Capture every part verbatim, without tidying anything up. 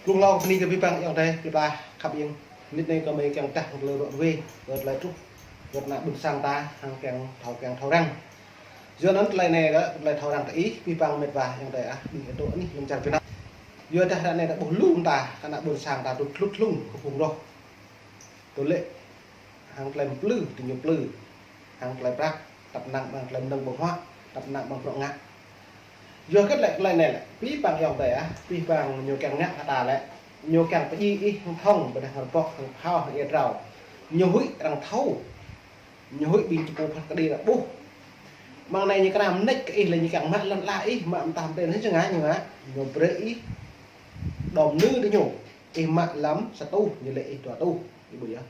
Blung hlâo bơni kơ abih bang ayŏng adơi, plơi pla khăp iêng. Mơnit anai kơmơi kiăng tah tơlơi ruă ruê, kơ tơlơi truh, kơ ană ƀôn sang ta, hăng kiăng thâo, kiăng thâo răng. Yua anŭn tơlơi anai kơ, tơlơi thâo răng kơ ih, abih bang mĕt wa ayŏng adơi ah, ƀing ih dŏ anih lŏn čar Việt Nam. Yua dah ră anai ta ƀuh lu mơta, kơ ană ƀôn sang ta tŭ tlŭt tlung kơ phung roh. Tơlơi hăng tơlơi plư, tơñu plư, hăng tơlơi prăk, tăp năng ƀăng tơlơi mơnơ̆ng ƀơ̆ng huă, tăp năng ƀăng bruă ngă. Yua hơget lĕ tơlơi anai lĕ, abih bang ayŏng adơi ah, abih bang ñu kiăng ngă kơ ta lĕ, ñu kiăng pơdjai ih hăng thŏng, ƀôdah hăng rơbŏk, hăng phao, hăng ia drao. Ñu huĭ arăng thâo, ñu huĭ ƀing čơpô phat kơđi arăng ƀuh. Mơ̆ng anai ñu kơnam mơneč kơ ih lĕ ñu kiăng mă lŏn ala ih, mă mơtam tơl hĭ čơngă ñu ngă, ñu brơi ih đom nư tơ ñu, ih mă lăm sa tuh, ñu lĕ ih dua tuh, ih ƀuh yơh.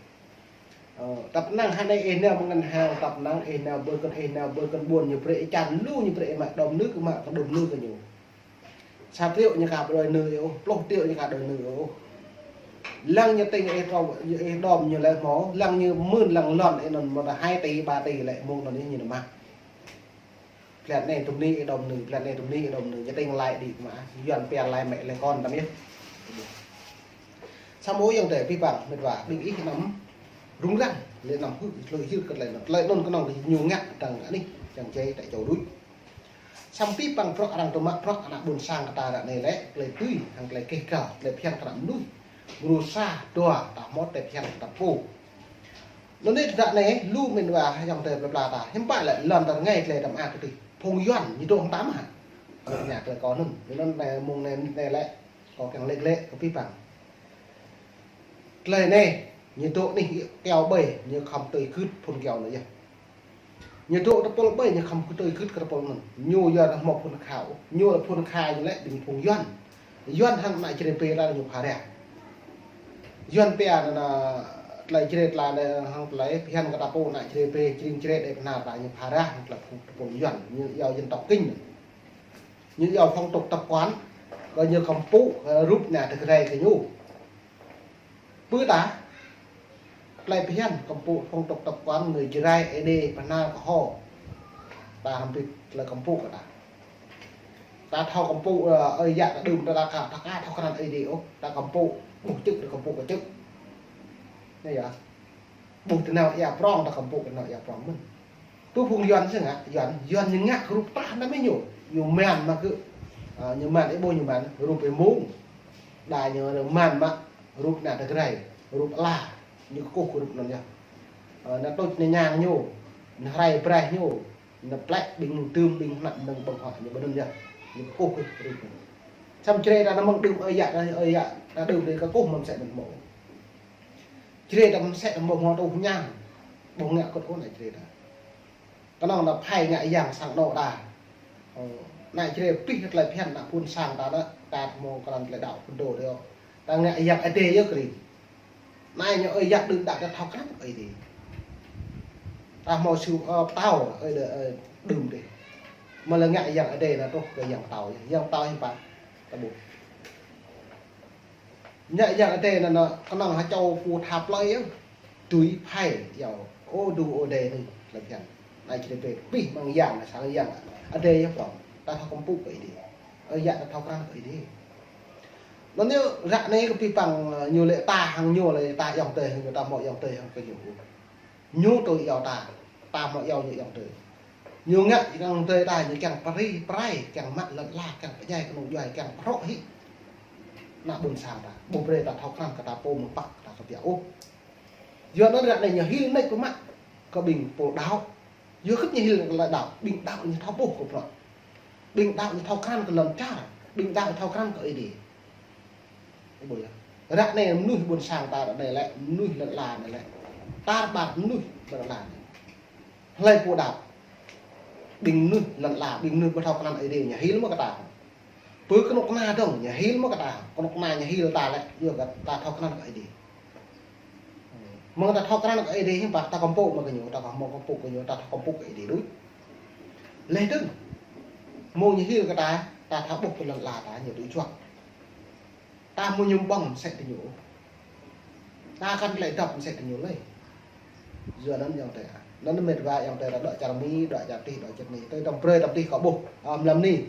Ơ, tăp năng hă anai ih nao mơ̆ng ngân hàng, tăp năng ih nao bơkơn, ih nao bơkơn ƀôn ñu brơi ih čan lu, ñu brơi ih mă đom nư kơ mă kơ đom nư kơ ñu. Sa triệu ñu ka đòi nư ôh, pluh triệu ñu ka đòi nư ôh. Lăng ñu tĭng ih trâu, ih đom ñu lĕ hmâo, lăng ñu mưn lăng lŏn ih anŭn mơ̆ ta hai tỉ, ba tỉ lĕ mơ̆ng anŭn ñu nao mă. Blan anai tŭm ni ih đom nư, blan anai tŭm ni ih đom nư, ñu tĭng lai đĭ mă, Yuan pia lai mĕ lai kon tăm yơh. Samơ̆ ayŏng adơi abih bang, mĕt wa, ƀing ih anăm rŭng răng, lĕ anăm hư̆, tơlơi hil kơ tơlơi anŭn, tơlơi anŭn kơnơ̆ng kơ ñu ngă dơ̆ng anih, čang jai tại châu đuč. Samơ̆ abih bang bruă arăng tơmă bruă ană ƀôn sang kơ ta ră anai lĕ, tơlơi tui, hăng tơlơi keh găl, tơlơi phiăn kơ ană mơnuih. Mrô sa, dua, ta hmâo tơlơi phiăn kơ ta pô. Anŭn anai ră anai, lu mĕt wa ayŏng adơi plơi pla ta. Hiư̆m pă lĕ lŏn ta rơngai tơlơi ta mă kơ tih. Phung Yuan, ñu dŏ hăng ta mơ̆ hă? Ñu ngă tơlơi kơ anŭn. Anŭn anai mơ̆ng anai, anai lĕ, kâo kiăng lĕ lĕ kơ abih bang. Tơlơi anai, ñu dŏ anih kyâo ƀơi, ñu khŏm tui gưt phun kyâo anŭn yơh. Ñu dŏ tơpul ƀơi, ñu khŏm tui gưt kơ tơpul anŭn. Ñu yua anŭn hmâo phun kha ôh. Ñu lĕ phun kha ñu lĕ ƀing phung Yuan. Yuan hăng ană Jrai pê ta ñu pha rah. Yuan pia anŭn, tơlơi Jrai tla anai hăng tơlơi phiăn kơ ta pô ană Jrai pê, Jrai Jrai đe pơhnar ta ñu pha rah hăng tơlơi phung tơpul Yuan. Ñu yua dân tộc Kinh. Ñu yua phong tục tập quán. Kơ ñu khŏm pŭ, ơ, rup ană Jrai kơ ñu. Pơ ta, tơlơi phiăn khŏm pŭ phong tục tập quán người Jrai Ơi Adai pơhnar kơ hŏ. Ta hăm pit tơlơi khŏm pŭ kơ ta. Ta thâo khŏm pŭ, ơ, ơi yă ta đưm ta, ta ka, ta ka thâo krăn Ơi Adai ôh, ta khŏm pŭ, ƀuh čư̆ ta khŏm pŭ kơ čư̆. Anai yơh. Ƀuh tơnao ia prong ta khŏm pŭ tơnao ia prong mơ̆n. Tui phung Yuan sĭt ngă, Yuan, Yuan ñu ngă kơ rup tah anăm mơ̆ ñu. Ñu man mă kơ, ơ, ñu man ih ƀuh ñu man, rup ih mông. Đa ñu man mă, rup ană Jrai, rup ala, ñu kơkuh kơ rup anŭn yơh. Ơ, ană tuč ană ñang ñu, ană rai braih ñu, ană plĕ ƀing tơm ƀing hnăp mơnơ̆ng ƀơ̆ng huă ñu ƀơi anŭn yơh. Ñu kơkuh kơ rup anŭn. Samơ̆ Jrai ta anăm mơ̆ng đưm ơi yă ta, ơi yă ta đưm đơi kơkuh mơ̆n sĕ mơ̆n hmâo. Jrai ta mơ̆n sĕ mơ̆n hmâo tuh ñang, ƀu ngă kơkuh ană Jrai ta. Kơnơ̆ng ta phai ngă yang sang anŏ ta. Ơ, ană Jrai pih tơlơi phiăn ană ƀôn sang ta anŭn, ta hmâo krăn tơlơi đaŏ phun dô đơi ôh. Ta ngă yang Ơi Adai yơh kơ ri. Anai ñu ơi yă đưm đă ta thâo krăn Ơi Adai. Ta hmâo sư, ơ, pơtao, ơi đơ, ơi đưm đơi. Mơ̆ lĕ ngă yang Ơi Adai anŭn truh kơ yang pơtao yơh. Yang pơtao hiư̆m pă? Ta ƀuh. Ngă yang Ơi Adai anŭn, anŭn kơnơ̆ng ha čô pô tha plơi yơh. Tui phai yơh. Ơ, đu Ơi Adai anŭn, tơlơi phiăn. Anai Jrai pê pih mơ̆ng yang, sang yang Ơi Adai yơh prong. Ta thâo khŏm pŭ kơ Ơi Adai. Ơi yă ta thâo krăn kơ Ơi Adai. Anŭn yơh ră anai kơ abih bang, ơ, ñu lĕ ta hăng ñu lĕ ta ayŏng adơi hăng ñu ta hmâo ayŏng adơi hăng kơ ñu. Ñu tui iâu ta, ta hmâo iâu ñu ayŏng adơi. Ñu ngă ayŏng adơi ta, ñu kiăng pơri, pơrai, kiăng mă lŏn ala, kiăng pơdjai kơnung djuai, kiăng pơhrŏ hĭ ană ƀôn sang ta. Ƀu brơi ta thâo krăn kơ ta pô mơ̆ng pă kơ ta kơ biă ôh. Yua anŭn ră anai ñu hil mơneč pơmă kơ ƀing pô đaŏ. Yua hơget ñu hil tơlơi đaŏ, ƀing đaŏ ñu thâo ƀuh kơ bruă. Ƀing đaŏ ñu thâo krăn kơ lŏn čar, ƀing đaŏ ñu thâo krăn kơ Ơi Adai. Ih ƀuh yơh. Ră anai mơnuih ƀôn sang ta ră anai lĕ, mơnuih lŏn ala anai lĕ. Tar ƀar mơnuih lŏn ala anai. Hlơi pô đaŏ. Ƀing mơnuih lŏn ala, ƀing mơnuih ƀu thâo krăn Ơi Adai ñu hil mơ̆ kơ ta. Pơ kơnuk kơna dơ̆ng ñu hil mơ̆ kơ ta. Kơnuk kơna ñu hil ta lĕ, yua kơ ta thâo krăn kơ Ơi Adai. Mơ̆ng ta thâo krăn kơ Ơi Adai hiư̆m pă, ta khŏm pŭ mă kơ ñu, ta khŏm pŭ kơ ñu, ta khŏm pŭ kơ Ơi Adai đôč. Leh dơ̆ng. Mơ̆ng ñu hil kơ ta, ta thâo ƀuh kơ lŏn ala ta ñu tui juă. Ta mơ̆ ñu ƀơ̆ng mơsĕ tơ ñu. Ta kăn tơlơi dŏp mơsĕ tơ ñu lơi. Yua anŭn ayŏng adơi. Anŭn mĕt wa ayŏng adơi ta dŏ čar Mi, dŏ čar tih, dŏ čar Mi. Tui tơm brơi tơm tih kâo ƀuh, ơ, mlam anai.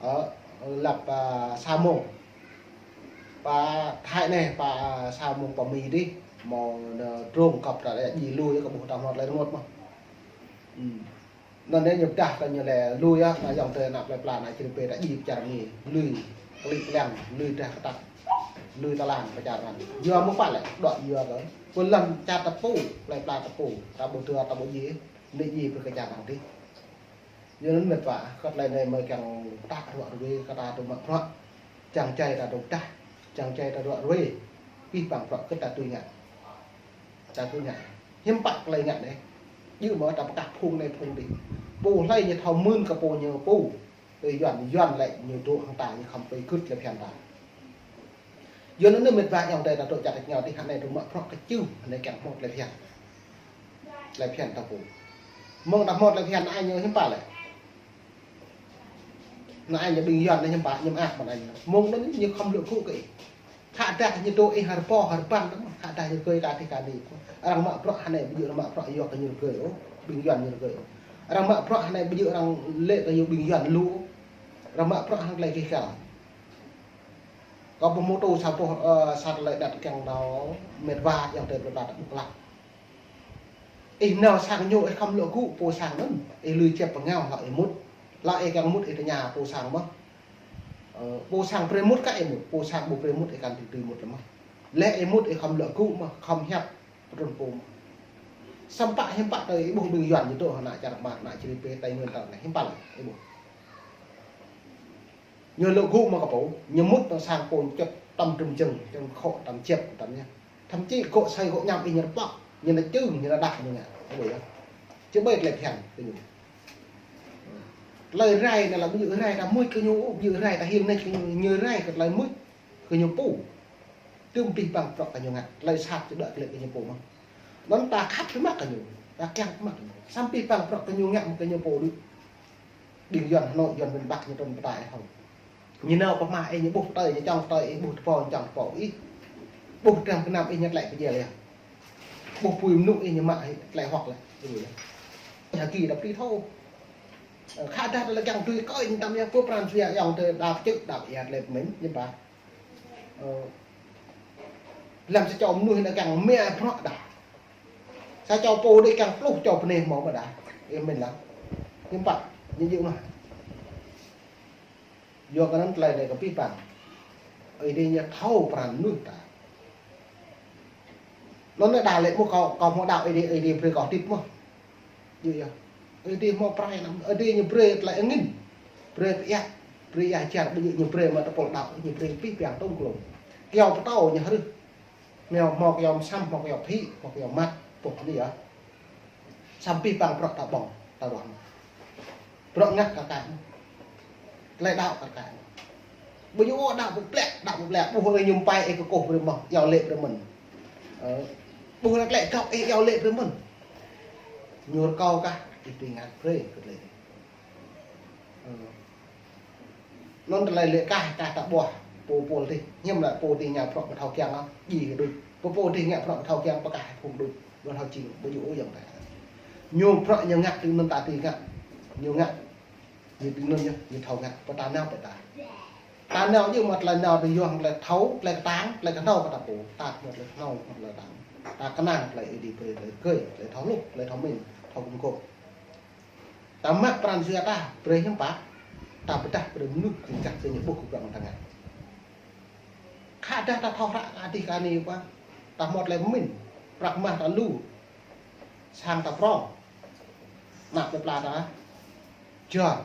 Ơ, lăp, ơ, sa mông. Pă Thái anai, pă sa mơ̆ng pă Mi dih, mơ̆ nơ drông kăp ta lĕ djai lui kơ ƀuh ta hmâo tơlơi rơngot mơ̆n. Hm. Anŭn anai ñu pơdah kơ ñu lĕ lui yơh, ta yŏng tơ ană plơi pla ană čri pê ta djai pơ čar Mi, lui klĭ klăng, lui drah kơtăk, lui tơlang pơ čar anŭn. Yua mơ̆ pă lĕ, đuaĭ yua kơ pơlăm čar ta pô, plơi pla ta pô, ta ƀu tŭ, ta ƀu djai, anai djai brơi kơ čar arăng dih. Yua anŭn mĕt wa, kơ tơlơi anai mơi kiăng ta ruă ruai, kơ ta dŏ mă bruă. Čang čai ta dŏ pơdah, čang čai ta ruă ruai. Pih pang bruă kơ ta tui ngă. Ta tui ngă. Hiư̆m pă tơlơi ngă anai. Djơ̆ mơ̆ ta pơkah phung anai phung dih. Pô hlơi ñu thâo mưn kơ pô ñu pô. Ơi Yuan, Yuan lĕ ñu dŏ hăng ta, ñu khŏm pơgưt tơlơi phiăn ta. Yua anŭn mĕt wa ayŏng adơi ta dŏ čar ta ñu dih, hơnai dŏ mă bruă kơ čư̆, hơnai kiăng hmâo tơlơi phiăn. Tơlơi phiăn ta pô. Mơ̆ng ta hmâo tơlơi phiăn anai ñu hiư̆m pă lĕ. Anai ñu ƀing Yuan anai hiư̆m pă, ñu mơak mơ̆n anai ñu. Mơ̆ng anŭn ñu khŏm luă gŭ kơ ih. Khă dah ñu dŏ ih hơr pô hơr ban, khă dah ñu rơgơi kơ dih kơ anai. Arăng mă bruă hơnai ƀu djơ̆ arăng mă bruă yua kơ ñu rơgơi ôh, ƀing Yuan ñu rơgơi ôh. Arăng mă bruă hơnai ƀu djơ̆ arăng lĕ kơ yua ƀing Yuan lu ôh. Arăng mă bruă hăng tơlơi gêh gal. Kâo ƀu hmâo tŭ sa boh, ơ, sa tơlơi đăt kiăng nao mĕt wa ayŏng adơi plơi pla ta ƀuh klă. Ih nao sang ñu ih khŏm luă gŭ pô sang anŭn, ih lui čep pơngao hlâo ih mŭt. Hlâo ih kiăng mŭt ih tơña pô sang mơ̆n. Ơ, pô sang brơi mŭt kơ ih mŭt, pô sang ƀu brơi mŭt ih kiăng tui tui mŭt lĕ mơ̆n. Lĕ ih mŭt ih khŏm luă gŭ mơ̆n, khŏm hiăp pơtrŭn pô mơ̆n. Samơ̆ hiư̆m pă tơlơi ih ƀuh ƀing Yuan ñu dŏ hơnă čar mơ̆ng ană čri pê Tây Nguyên ta anai hiư̆m pă lĕ ih ƀuh. Ñu luă gŭ mơ̆n kơ pô, ñu mŭt nao sang pô ñu čŏt tăm trŭm jơ̆ng, čŏt khŏ tăm čep tăm ñu. Thậm chí gŏ asơi gŏ añăm ih ñu rơpŏk, ñu nao čư̆ng, ñu nao đah ñu ngă. Ơ ƀuh yơh. Či ƀai tơlơi phiăn kơ ñu. Tơlơi rai anai lĕ ƀu djơ̆ rai ta mưč kơ ñu, ƀu djơ̆ rai ta hil nač kơ ñu, ñu rai kơ tơlơi mưč kơ ñu pô. Tơm pih pang bruă kơ ñu ngă, tơlơi sat či đuaĭ glaĭ kơ ñu pô mơ̆n. Anŭn ta khăp biă mă kơ ñu, ta kiăng biă mă kơ ñu. Samơ̆ pih pang bruă kơ ñu ngă mơ̆ kơ ñu pô đôč. Ƀing Yuan Hà Nội, Yuan miền Bắc ñu trŭn pơtă ih hŏng. Ñu nao pơmah ih ñu ƀuh tơlơi, ñu čŏng tơlơi ih ƀuh tơpô, ñu čŏng tơpô ih. Ƀuh tram gơnam ih ñu tlĕ kơjel yơh. Ƀuh apui mơnŭ ih ñu mă ih tlĕ hŏk lĕ. Ih ƀuh yơh. Hơki đa pơri thâo. Ơ, khă dah tơlơi kiăng tui kơ ih ñu tam yơh, pô pran jua ayŏng adơi đa pơčư̆ đa ia tơlơi pơmĭn, ñu ƀă. Ơ, lăm sa čô mơnuih anai kiăng mă bruă đa. Sa čô pô đih kiăng pluh čô bơnai hmâo mơ̆ đa. Ih mĭn lăng. Hiư̆m pă, ñu djơ̆ mơ̆n. Yua kơ anŭn tơlơi anai kơ pih pang. Ơi Adai ñu thâo pran mơnuih ta. Anŭn anai đa lĕ mơ̆ kâo, kâo hmâo đaŏ Ơi Adai, Ơi Adai brơi kâo hơdip mơ̆n. Djơ̆ yơh. Ơi Adai hmâo prai anăm, Ơi Adai ñu brơi tơlơi angĭn. Brơi pơiă, brơi ia jar, ƀu djơ̆ ñu brơi mă tơpul đaŏ, ñu brơi pih pang tŏng glông. Kyâo pơtâo ñu hrih. Hmâo, hmâo kyâo mơsăm, hmâo kyâo phĭ, hmâo kyâo măt, ƀuh anai yơh. Samơ̆ pih pang bruă ta ƀơ̆ng, ta ruah mơ̆n. Bruă ngă kar kaĭ mơ̆n. Tơlơi đaŏ kar kaĭ mơ̆n. Ƀu djơ̆ ôh đaŏ ƀu plĕ, đaŏ ƀu plĕ. Ƀuh hrơi ñu mơpai ih kơkuh brơi mơ̆n, iâu laĭ brơi mơ̆n. Ơ, ƀuh hrơi tlĕ dŏ ih iâu laĭ brơi mơ̆n. Ñu rơkâo kah, ih tui ngă brơi kơ tơlơi. Ơ. Anŭn tơlơi lĕ kah, kah ta ƀuh, pô pôl dih, hiam lĕ pô dih ngă bruă ƀu thâo kiăng ôh, djai kơ đôč. Pô pô dih ngă bruă ƀu thâo kiăng, pơkah phung đôč, ƀu thâo jing, ƀu djơ̆ ôh ayŏng adơi. Ñu bruă ñu ngă tui anŭn ta tui ngă, ñu ngă, ñu tui anŭn yơh, ñu thâo ngă, pơ ta nao pơ ta. Ta nao djơ̆ mă tơlơi nao tui yua hăng tơlơi thâo, tơlơi kơtang, tơlơi kơhnâo kơ ta pô, ta mă tơlơi kơhnâo, mă tơlơi kơtang. Ta kơnang tơlơi Ơi Adai brơi, tơlơi gơi, tơlơi thâo hluh, tơlơi thâo mĭn, thâo gum gôp. Ta mă pran jua ta, brơi hiư̆m pă, ta pơdah brơi mơnuih, ƀing gah tơ ñu ƀuh kơ bruă mơ̆ng ta ngă. Khă dah ta thâo hră kơ adih kơ anai pă, ta hmâo tơlơi pơmĭn, prăk mah ta lu, sang ta prŏng, ană plơi pla ta jua,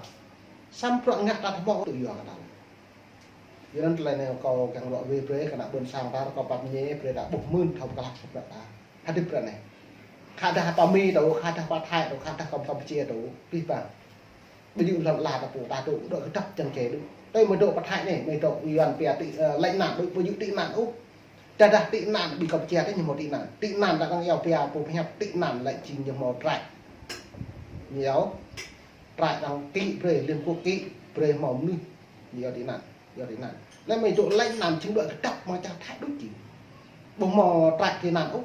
samơ̆ bruă ngă ta ƀu hmâo tŭ yua kơ ta. Yua anŭn tơlơi anai kâo kiăng ră ruai brơi kơ ană ƀôn sang ta, kâo pap mơñai brơi ta ƀuh mơ̆n thâo pơklah kơ bruă ta. Hơdip bruă anai. Khă dah pơ Mi dŏ, khă dah pơ Thái dŏ, khă dah kơ Kampuchia dŏ, pih pang. Ƀu djơ̆ lŏn ala ta pô, ta dŏ, dŏ kơdŏp čang čê dŏ. Tơdah mơi dŏ pơ Thái anai, mơi dŏ Yuan pia tị, ơ, lánh nạn dŏ, ƀu djơ̆ tị nạn ôh. Tơdah tị nạn ƀing Kampuchia tơ ñu hmâo tị nạn. Tị nạn ta arăng iâu pia pô pơhiăp tị nạn lĕ jing ñu hmâo trại. Ñu iâu trại arăng kĭ brơi, Liên Quốc kĭ brơi hmâo mơnuih. Ñu iâu tị nạn. Yua tị nạn. Anai mơi dŏ lánh nạn jing dŏ kơdŏp mơ̆ng čar Thái đôč jing. Ƀu hmâo trại tị nạn ôh.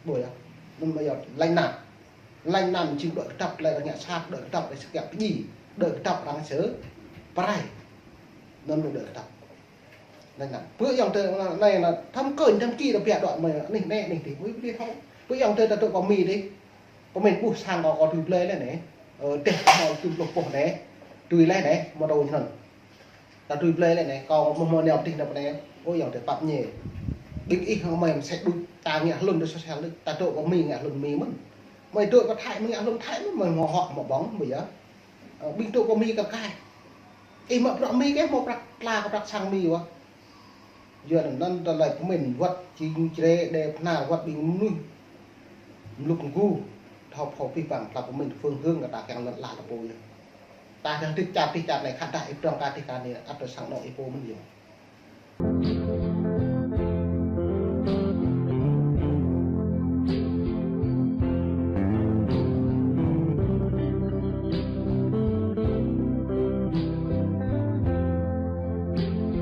Ƀu yơh. Anŭn mơi yơh lánh nạn. Lánh nạn jing dŏ kơdŏp tơlơi arăng ngă sat, dŏ kơdŏp tơlơi sơkiăp pơdjai, dŏ kơdŏp arăng sơ pơrai. Anŭn mơi dŏ kơdŏp. Anai nă, bơ ayŏng adơi anai nă, thăm kơnh, thăm ki đa biă đuaĭ mơi, anih, anih, anih tih, bơ, bơ thâo. Bơ ayŏng adơi ta dŏ pơ Mi tih. Pơmĭn ƀuh sang kâo, kâo tui blơi laih anai. Ơ, teh mâo tui pluh boh anai. Tui laih anai, mơ̆ tui anŭn. Ta tui blơi laih anai, kâo mơ̆ mơ̆ nao tih nao pơ anai. Ơ, ayŏng adơi pap ñe. Ƀing ih hăng mơi mơsĕ đuaĭ ta ngă hlŭn dŏ sosial đuaĭ. Ta dŏ pơ Mi ngă hlŭn Mi mơ̆n. Mơi dŏ pơ Thái mơi ngă hlŭn Thái mơ̆n, mơi mơ̆ hŏk mơ̆ ƀơ̆ng, ƀu yơh. Ơ, ƀing dŏ pơ Mi kar kaĭ. Ih mă bruă Mi kơ, mâo prăk tla kơ prăk sang Mi wơ̆t. Yua anŭn tơlơi pơmĭn wơ̆t jing jrê đe phna wơ̆t ƀing mơnuih mlŭk mgu. Thâo phâo pih păng tơlơi pơmĭn phương hướng kơ ta kiăng lŏn ala ta pô yơh. Ta kiăng tih čar tih čar anai khăt dah ih prŏng ka tih ka anai ăt tơ sang anŏ ih pô mơ̆n yơh.